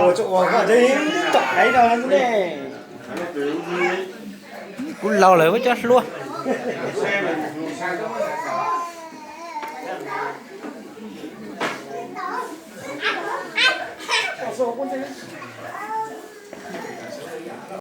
Ua tsuj ua koj twb tom aiv no ne. Kuv laus lawm, muab cov hlua.